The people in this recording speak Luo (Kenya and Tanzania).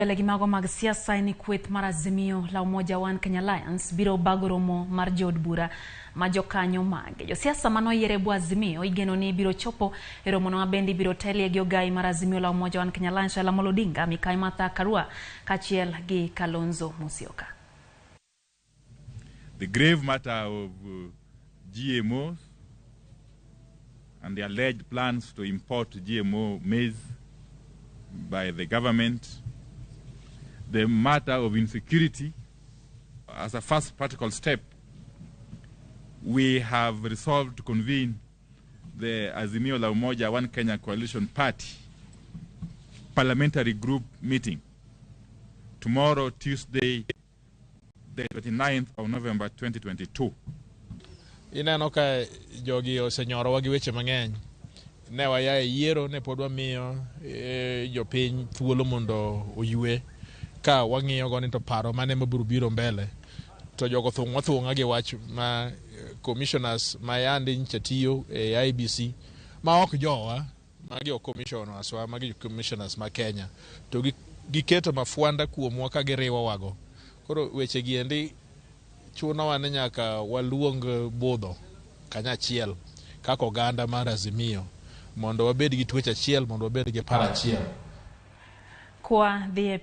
Mbele gi mago mag siasa en ni kweth mar Azimio la Umoja One Kenya Alliance biro bago romo mar jood bura ma jokanyo mage. Josiasa manoyier e bwo Azimio igeno ni biro chopo e romono ma bende ibiro telie gi ogai mar Azimio la Umoja One Kenya Alliance Raila Amolo Odinga, Mikai Martha Karua kaachiel gi Kalonzo Musyoka. The grave matter of GMOs and the alleged plans to import GMO maize by the government, the matter of insecurity. As a first practical step, we have resolved to convene the Azimio la Umoja One Kenya Coalition Party parliamentary group meeting tomorrow, Tuesday, the 29th of November 2022. Ineno ka jogi osenyorowa gi weche mang'eny. Ne waya e yiero, ne pod wamiyo jopiny thuolo mondo oywe ka wang'iyo go ni to paro mane mabiro biro mbele. To jogo thung'wa thung'a gi wach ma commissioners ma yande nyicha tiyo e IEBC ma ok jowa, magi ok commissioners wa, magi commissioners ma Kenya. To giketo mafwanda kuomwa ka giriwowago. Koro weche gi endi chunowa ni nyaka waluong budho kanyachiel kaka oganda mar Azimio mondo wabed gi twech achiel, mondo wabed gi paro achiel. Kwa dhi e